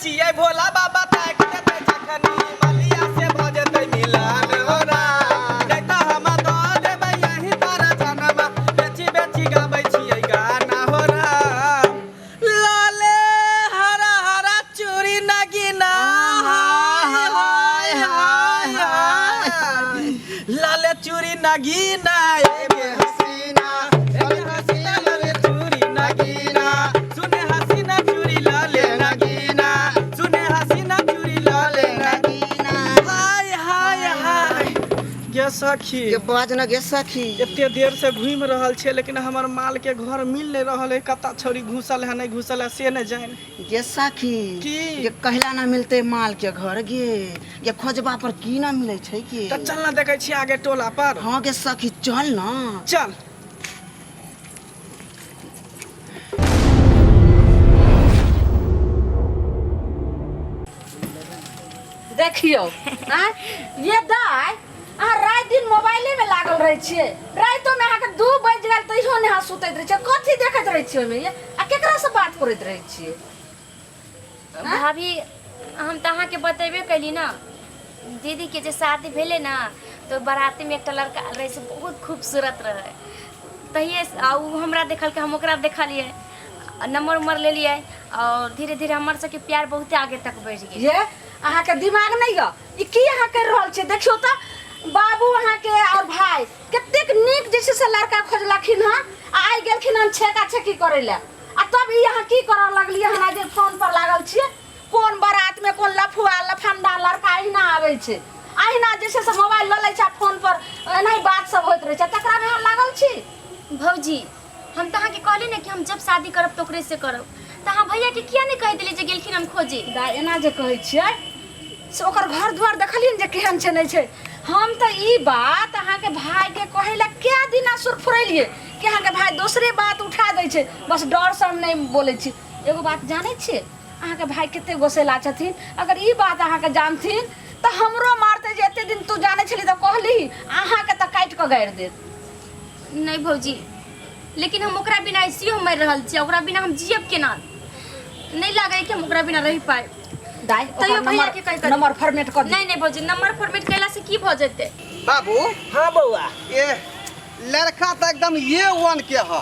छियै भोला बाबा ताकि देतै जखनी मलिया से भऽ जेतै मिलन हो राम। नहि तऽ हम दऽ देबै यहीं पर जनमा, बेची बेची गाबै छियै गाना हो राम। लाले हरा हरा चूड़ी नगीना, हाय हाय हाय हाय। लाले चूड़ी नगीना, एगे हसीना, एगे हसीना लाले चूड़ी नगीना, सुने हसीना चूड़ी लाले नगीना, सुने हसीना चूड़ी लाले नगीना। हाय हाय हाय गे सखी। गे बाज न गे सखी। एते देर से घूमि रहल छै लेकिन हमर माल के घर मिल नहीं रहल है। कत्ता छौरी घुसल है नहीं घुसल है से नहीं जान। गे सखी। की? गे कहला ना मिलते माल के घर गे, गे खोजबा पर की ना मिले छै गे। तऽ चल ना देखै छी आगे टोला पर। हाँ गे सखी चल ना। चल। देखियौ आँय ये दाय, अहाँ राति दिन मोबाइले में लागल रहै छियै। रातिो में अहाँके 2 बजि गेल तैयो नहि अहाँ सुतैत रहै छियै। कथी देखैत रहै छियै ओहिमे ये? आ केकरा से बात करैत रहै छियै? भाभी, हम तऽ अहाँके बतेबे कैली ने, दीदीके जे शादी भेलै ने तऽ बारातीमे एकटा लड़का आयल रहै से बहुत खूबसूरत रहै। तहिए आ ओ हमरा देखलकै, हम ओकरा देखलियै, नंबर उम्बर लेलियै और धीरे धीरे हमर सबके प्यार बहुते आगे तक बढ़ि गेल। ये अहाँके दिमाग नहि यऽ? ई की अहाँ करि रहल छियै? देखियौ तऽ बाबू अहाँके और भाई कतेक नीक जे छै से लड़का खोजलखिन हँ आ आइ गेलखिन हन छेका छेकी करै लए, आ तब ई अहाँ की करऽ लगलियै हन? जे फोन पर लागल छियै। कोन बारात में कोन लफुआ लफंडा लड़का अहिना आबै छै, अहिना जे छै से मोबाइल लऽ लै छै आ फोन पर एनाही बात सब होइत रहै छै, तकरा में अहाँ लागल छी। भौजी, हम तऽ अहाँके कहली ने कि हम जब शादी करब तऽ ओकरे से करब, तऽ अहाँ भैयाके किया नहि कहि देलियै जे गेलखिन हम खोजे? दाइ, एना जे कहै छियै से ओकर घर दुआर देखलियै ने जे केहन छै नहि छै। हम तऽ ई बात अहाँके भाईके कहै लए कए दिना सुरफुरेलियै कि अहाँके भाई दोसरे बात उठा दै छै, बस डरसँ हम नहि बोलै छी। एगो बात जानै छियै, अहाँके भाई कते गोसेला छथिन। अगर ई बात अहाँके जानथिन तऽ हमरो मारतै जे एते दिन तू जानै छली तऽ कहली, अहाँके तऽ काटि कऽ गाड़ि देत। नहि भौजी, लेकिन हम ओकरा बिना ऐसियो मरि रहल छी, ओकरा बिना हम जियब केना? नहीं लागै कि हम ओकरा बिना रहि पाएब। दाइ, तैयो ओकर भैया के कहि कऽ नंबर फॉर्मेट कऽ नहीं नहीं भौजी, नंबर फॉर्मेट कैला से की भऽ जेतै? बाबू। हाँ बौआ। ए लड़का तऽ एकदम ये वन के ह।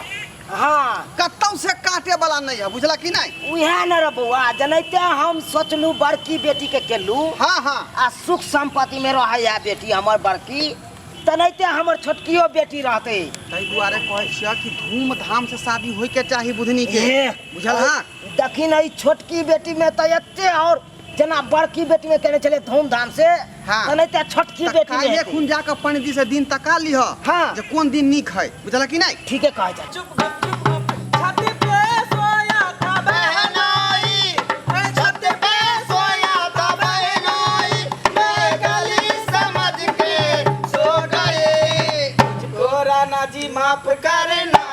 हाँ। कतौ से काटे वाला नहीं है, बुझला कि नहीं? उहे न रे बौआ, जनैते हम सोचलू बड़की बेटी के केलू। हाँ हाँ। आ सुख संपत्ति में रहैया बेटी हमर बड़की, तनैते हमर छोटकियो बेटी रहते। ताहि दुआरे कहै छियै कि धूमधाम से शादी होय के चाही बुधनी के, ए, बुझल? हाँ। देखी न, ई छोटकी बेटी में तऽ एते और जेना बड़की बेटी में केने छलै धूमधाम से, हाँ। तनैते छोटकी तऽ बेटी में काल्हे हेतै। खुन जाके पंडित से दिन तका लिह। हाँ। जे कोन दिन नीक है, बुझल कि नहीं? ठीके कहै छै। चुप गुप चुप गुप छत पे सोया था बहनाई, छत पे सोया था बहनाई, मैं गली समझ के सो गई। मुझको राणा जी माफ करना,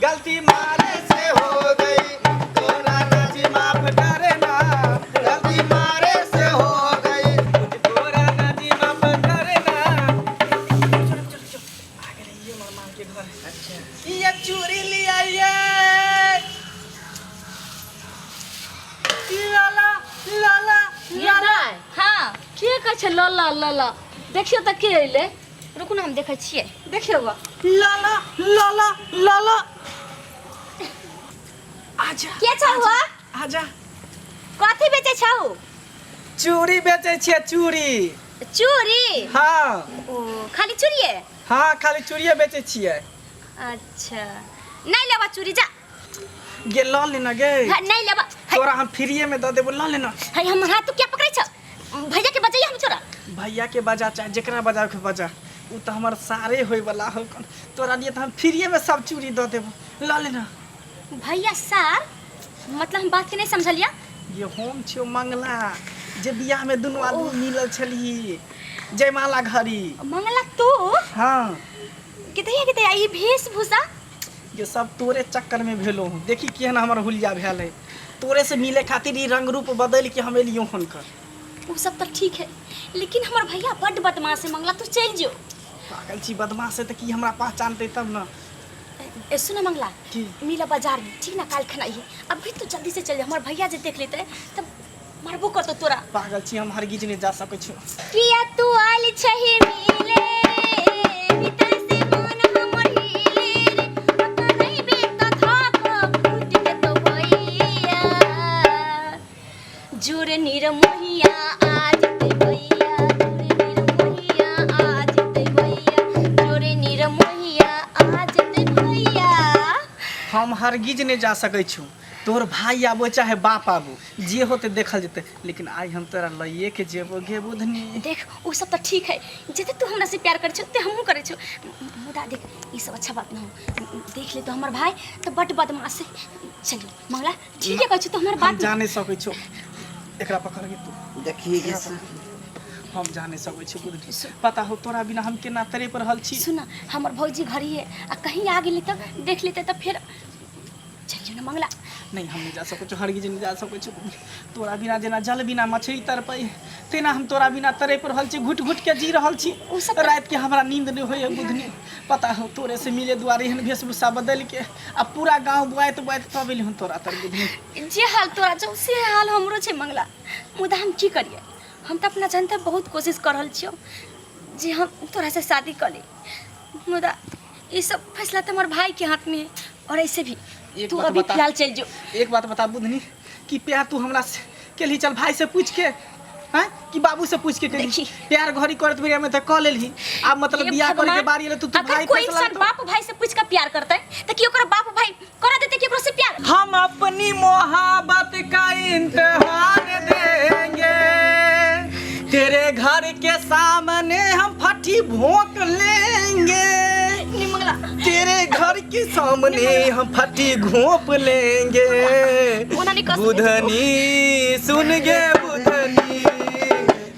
गलती मारे से हो गई। मुझको राणा जी माफ करना, गलती मारे से हो गई। मुझको राणा जी माफ करना। चलो चलो चलो, आ गेलै ये हमर माल के घर है। अच्छा, ये चूड़ी लिया ये लाला लाला ये दाइ, हाँ। के कहै छै लला लला? देखियौ तऽ के अयलै। रुकू ने, हम देखै छियै। देखियौ गऽ। लाला लाला लाला, आजा। के छौ हो? आजा। कथी बेचै छौ? चूड़ी बेचै छियै, चूड़ी। चूड़ी? हाँ। ओ खाली चूड़िए? हाँ, खाली चूड़िए बेचै छियै। अच्छा, नहीं लेबा चूड़ी, जा। गे लऽ लेना गे। हाँ, नहीं लेबा। है, तोरा हम फ्रीए में दऽ देबो, लऽ लेना। है, हमर हाथ तू क्या पकड़ै छौ? भैया के बजैया हम छोरा। भैया के बजा, चाहे जेकरा बजावे के बजा, उ तऽ हमर सारे होय वाला हो। तोरा लिए तऽ हम फ्रीए में सब चूड़ी दऽ देबो, लऽ लेना। भैया सार मतलब हम बात के नहीं समझलिया। ये हम छियो मंगला, जे बियाह में दुनू आदमी मिलल छलही जयमाला घड़ी। मंगला तू? हाँ। कितैया कितैया ई वेशभूषा? ये सब तोरे चक्कर में भेलो हूँ। देखी केहन हमर हुलिया भेल है, तोरे से मिले खातिर ई रंग रूप बदल के हम एलियो हन कर। वो सब तो ठीक है, लेकिन हमर भैया बड्ड बदमाश है मंगला, तू चल जो। पागल छी, बदमाश है तऽ की हमरा पहचानते तब न। ए सुन मंगला, की? मिला बाजार में, ठीक ना? काल खना है, अभी तू जल्दी से चल जा, हमर भैया जे देख लेते तब मारबो करतो तोरा। पागल छी हम, हरगिज नहि जा सकै छी। किया तू आयल छही मिले, भीतर से मन हमर हिले रे, ओतऽ रहिबे तऽ धाक फूटि जेतौ भैया, जोर निरमोहिया आ जेतै भैया, जोर निरमोहिया आ जेतै भैया, जोर निरमोहिया आ जेतै भैया। हम हरगिज नहि जा सकै छी। तोहर भाई आबो चाहे बाप आबो, जे होते देखल जेतै, लेकिन आइ हम तोरा लइए के जेबो गे बुधनी। देख ओ सब तऽ ठीक है, जते तू हमरा से प्यार करै छौ ओते हमहूँ करै छौ, मुदा देख ई सब अच्छा बात न हो, देख ले तो हमर भाई तऽ बड बदमाश है। चलियो मंगला, ठीक है कहै छौ तो हमर हम बात जा नहि सकै छौ, एकरा पकड़ गे तू। देखिए गे सखी। हम जा नहि सकै छी बुधनी, पता हो तोरा बिना हम केना तड़प रहल छी। सुन हमर भौजी घर ही है आ कहीं आ गेली तऽ देख लेते तऽ फेर चलियो ना मंगला। नहीं, हम नहीं जा सकै छी, हरगिज नहीं जा सकै छी। तोरा बिना जेना जल बिना मछली तड़पै तेना हम तोरा बिना तड़प रहल छी, घुटि घुटि के जी रहल छी। ओ सब तऽ- राति के हमरा नींद नहीं होइए बुधनी, पता हो तोरे से मिले दुआरे एहन वेशभूषा बदलि के आ पूरा गाँव बुआइत बुआइत तब एली हम तोरा तर बुधनी। जे हाल तोरा छौ से हाल हमरो छै मंगला, मुदा हम की करियै, हम तऽ अपना जानते बहुत कोशिश कर रहल छियौ जे हम तोरा से शादी कऽ ली, मुदा ई सब फैसला तऽ हमर भाई के हाथ में है, और ऐसे भी एक तू बात अभी बता। फिलहाल चल जो। एक बात बता बुधनी, कि प्यार तू हमरा से केलही चल भाई से पूछ के हैं कि बाबू से पूछ के केलही? देखी। प्यार घड़ी करत बेरिया में त क लेलही, आब मतलब हे बियाह करे के भगवान, बारी एले तू अगर भाई कोई फैसला इंसान लेतो। बाप भाई से पूछ के प्यार करता है तो कि ओकरा बाप भाई करा देते कि ओकरा से प्यार? हम अपनी मोहब्बत का इम्तिहान देंगे, तेरे घर के सामने हम फटी भोंक लेंगे, नहीं मंगला, तेरे घर के सामने हम फटी घोंप लेंगे। ओना नहीं कर सकै। बुधनी सुन गे बुधनी,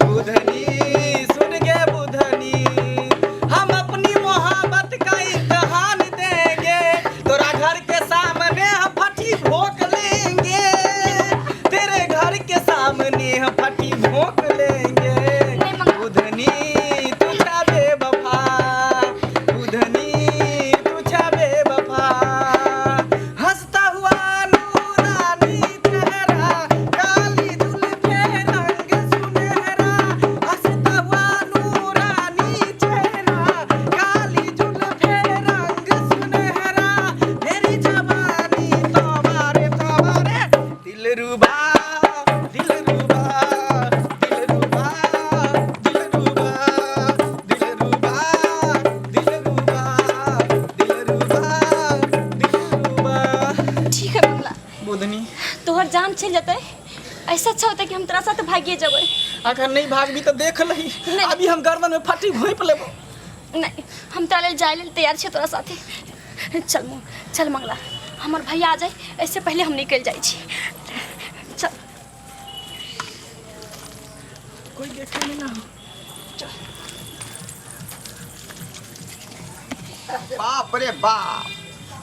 बुधनी सुन गे बुधनी, हम अपनी मोहब्बत का इम्तिहान देंगे, तोरा घर के सामने हम फटी भोंक लेंगे, तेरे घर के सामने हम फटी भोंक लेंगे। नहीं मंगला। बुधनी तू छा बेवफा, बुधनी तू छा बेवफा, हंसता हुआ नूरानी चेहरा, काली जुल्फे रंग सुनहरा, हंसता हुआ नूरानी चेहरा, काली जुल्फे रंग सुनहरा, मेरी जवानी तोबारे तोबारे, दिलरुबा दिलरुबा दिलरुबा दिलरुबा दिलरुबा दिलरुबा दिलरुबा दिलरुबा। ठीक है मंगला। बुधनी तोहर जान चल जतै, ऐसा अच्छा होता कि हम तोरा साथ भागिए जबै। अगर नहीं भागबी तो देख लही, नहीं। अभी हम गर्दन में फटी घोंप लेबो। नहीं, हम तोरा लेल जाए लेल तैयार छियै तोरा साथे। चल चल मंगला, हमर भैया आ जाए ऐसे पहले हम निकल जाइ छी, चल। कोई देखे नहीं ना हो। बाप रे बाप,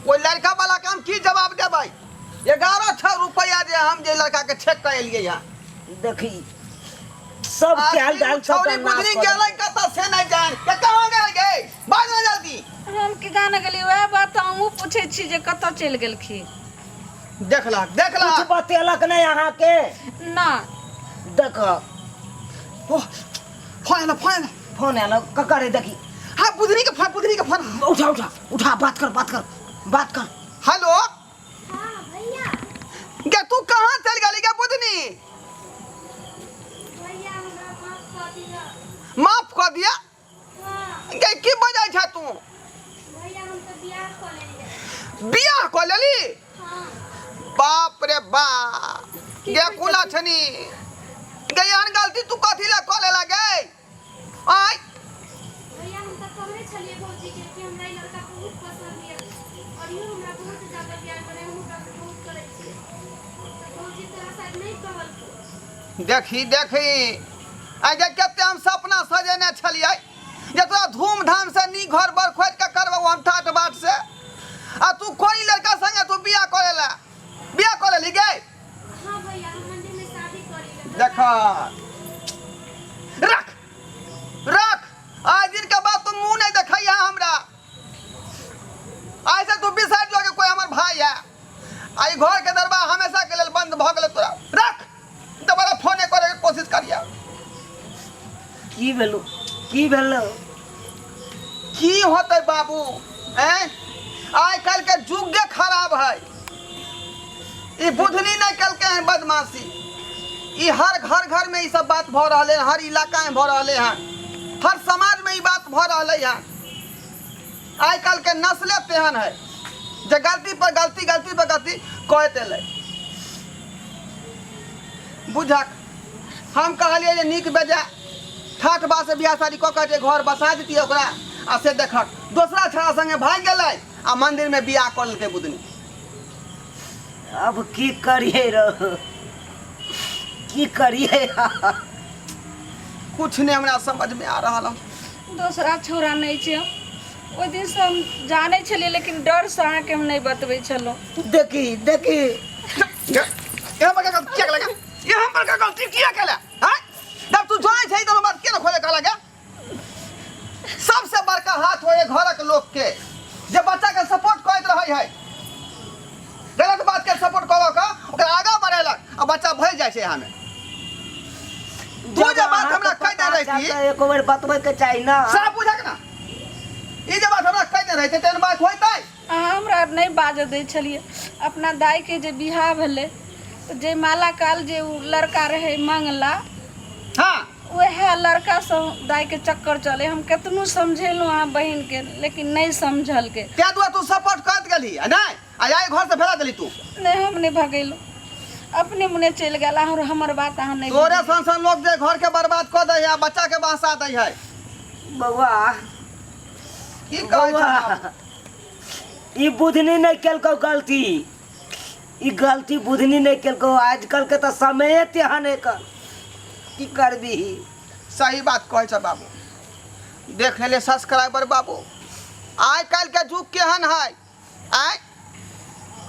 ओहि लड़का वाला के हम की जवाब देबै? 1100 रुपया जे हम जे लड़का के ठेक के एलियै हँ। देखी सब चाल डाल सब छौरी नाश बुधनी कऽ गेलै कतऽ से नहि जान के कहाँ गेलै गे, बाज ना जल्दी। हम की गाने गेली, वएह बात तऽ हमहूँ पूछै छी जे कतऽ चलि गेलखिन। देखलक देखलक कुछ बतेलक नहि अहाँके? ना। देख। ओह, फोन आयल, फोन आयल। फोन आयल ककर है देखी। हाँ बुधनी के फोन, बुधनी के फोन। उठा उठा उठा, बात कर बात कर बात कर। हेलो। हाँ भैया। गे तू कहाँ चल गेली गे बुधनी? भैया हमरा माफ कऽ दिअ। माफ कऽ दिया? हाँ। गे की बजै छ तू? भैया हम तऽ बियाह कऽ लेलियै। बियाह कऽ लेली? हाँ। बाप रे बाप, गे कुला छनी गे, एहन गलती तू कथी ला कऽ लेला गे? आय भैया हम तऽ कहने छलियै भौजी के कि हमरा ई लड़का बहुत पसंद यऽ और इहो हमरा बहुत ज्यादा प्यार करे, हम ओकरा से बहुत करै छियै, तऽ भौजी तोरा शायद नहि कहलकौ। देखी देखी, आइ गे कते हम सपना सजेने छलियै जे तोरा धूमधाम से नीक घर बर खोजि के करबौ हम ठाट बाट से, आ तू कोई लड़का संगे तू बियाह कऽ लेला, बियाह कऽ लेली गे? हाँ भैया हम मंदिर में शादी कर लेलियै। देख रख रख, आज दिन के बाद तू मुंह नहीं देखैया हमरा, आज से तू बिसरि जो कि कोई हमर भाई है, आ ई घर के दरबार हमेशा के लेल बंद भऽ गेलै तोरा। रख दोबारा फोन। की भेलो की भेलो? की होतै बाबू? ऐं, आइ काल्हि के युगे खराब है। ई बुधनी नहि केलकै हन बदमाशी। ई हर घर घर में ई सब बात भऽ रहलै हन, हर इलाका में भऽ रहलै हन, हर समाज में ई बात भऽ रहलै हन। आइ काल्हि के नस्ले तेहन है जे गलती पर गलती, गलती पर गलती कहैत एलै। बुझक, हम कहलियै जे नीक बेजाय ठाठ बात से बियाह शादी कऽ कऽ जे घर बसा देतियै ओकरा, आ से देखक दोसरा छड़ा संगे भागि गेलै आ मंदिर में बियाह कऽ लेलकै बुधनी। अब की करिए रहो, की करिए? कुछ नहीं हमरा समझ में आ रहा है। दोसरा छौड़ा नहीं छै, ओहि दिनसँ हम जानै छलियै, लेकिन डरसँ अहाँके हम नहि बतबै छलहुँ। देखी देखी, यहाँ पर का गलती किया लगा? यहाँ पर का गलती किया केला? हैं? जब तू जानै छै तऽ बात किया न खोले कहला गे? सबसे बड़का हाथ होए घरक लोक के जे बच्चा के सपोर्ट करैत रहै है, गलत बात के सपोर्ट कऽ कऽ ओकरा आगाँ बढ़ेलक आ बच्चा भरि जाइ छै। यहाँ में तू जे बात हमरा कहि दे रही, एको बेर बतबै के चाही ना। सब बुझक ना, ई जे बात हमरा कहि दे रही तेहन बात होइतै? अहाँ हमरा नहि बाजऽ दै छलियै। अपना दाइके जे बियाह भेलै तऽ जे माला काल जे ओ लड़का रहै मंगला, हाँ, वएह लड़कासँ दाइके चक्कर चलै। हम केतनो समझेलहुँ अहाँ बहिनके, लेकिन नहि समझलकै। ताहि दुआरे तू सपोर्ट करैत गेलही आ नहि आ आइ घरसँ भेजा देली तू। नहि, हम नहि भगेलहुँ, अपने मुने चलि गेल। अहाँ हमर बात अहाँ नहि तोरे सन सन लोग जे घर के बर्बाद कऽ दै है आ बच्चा के बहसा दै है। बौआ, की कहै बौआ, छह? ई बुधनी नहि केलकौ गलती, ई गलती बुधनी नहि केलकौ। आजकल के तऽ समये तेहन है, की करबी? सही बात कहै छ बाबू। देख लेले सब्सक्राइबर बाबू, आइ काल्हि के युग केहन है। आइ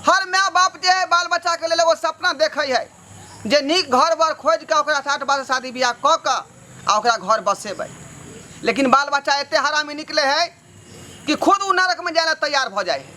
हर माय बाप जे है बाल बच्चा के लेल एगो सपना देखै है जे नीक घर बर खोजि कऽ ओकरा साठ बार शादी बियाह कऽ कऽ आ ओकरा घर बसेबै, लेकिन बाल बच्चा एते हरामी निकले है कि खुद ओ नरक में जाय ला तैयार भऽ जाइ है।